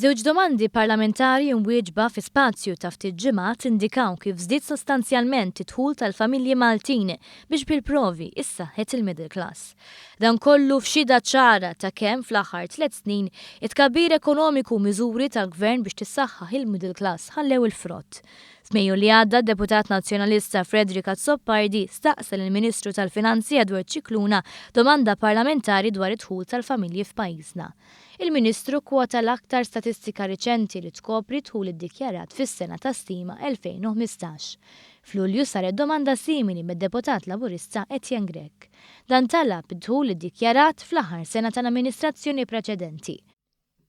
Żewġ domandi parlamentari mwieġba fi spazju ta' ftit ġimgħat indikaw kif żdied sostanzjalment id-dħul tal-familji Maltin biex bil-provi issaħħet il-middle class. Dan kollu f'xhieda ċara ta' kemm fl-aħħar tlett snin it-tkabbir ekonomiku u miżuri tal-Gvern biex tissaħħaħ il-middle class ħallew il-frott. F'Mejju li għadda d-Deputat Nazzjonalista Frederick Azzopardi staqsa lill-Ministru tal-Finanzi Edward Scicluna domanda parlamentari dwar id-dħul tal-familji f'pajjiżna. Il-Ministru kkwota l-aktar statistika riċenti li tkopri d-dħul iddikjarat fis-sena ta' stima 2015. F'Lulju saret domanda simili mid-Deputat Laburista Etienne Grech. Dan talab id-dħul iddikjarat fl-aħħar sena tal-amministrazzjoni preċedenti.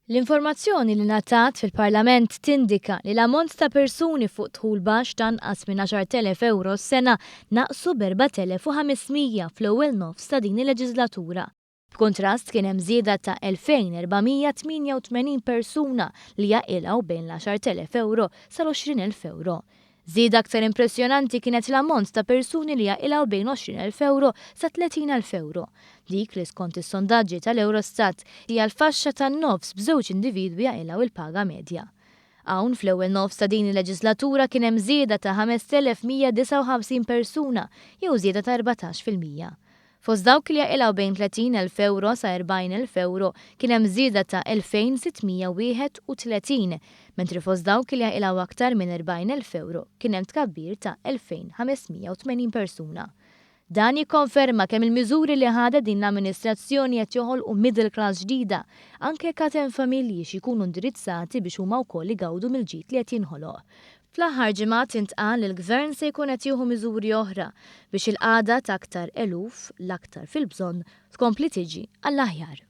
L-informazzjoni li ngħatat fil-Parlament tindika li l-ammont ta' persuni fuq dħul baxx ta' anqas minn 10,000 ewro s-sena naqsu b'4,500 fl-ewwel nofs ta' din il-leġiżlatura. B'kuntrast kien hemm żieda ta' 2,488 persuna li jaqilgħu bejn l-10,000 ewro sal-20,000 ewro. Żieda aktar impressjonanti kienet l-ammont ta' persuni li jaqilgħu bejn 20,000 ewro sa 30,000 ewro. Dik li skont is-sondaġġi tal-Eurostat hija l-faxxa tan-nofs b'żewġ individwi jaqilgħu l-paga medja. Hawn fl-ewwel nofs ta' din il-leġislatura kien hemm żieda ta' 5,159 persuna jew żieda ta' 14%. Fost dawk li jaqilgħu bejn 30,000 ewro sa 40,000 ewro kien hemm żieda ta' 2,631, mentri fost dawk li jaqilgħu aktar minn 40,000 ewro kien hemm tkabbir ta' 2,580 persuna. Dan jikkonferma kemm il-miżuri li ħadet din l-amministrazzjoni qed joħolqu middle class ġdida, anke jekk għad hemm familji xi jkunu indirizzati biex huma wkoll igawdu mill-ġid li qed jinħoloq. Fl-aħħar ġimgħat intqal li l-Gvern se jkun qed jieħu miżuri oħra biex il-qagħda ta' aktar eluf, l-aktar fil-bżonn, tkompli tiġi għall-aħjar.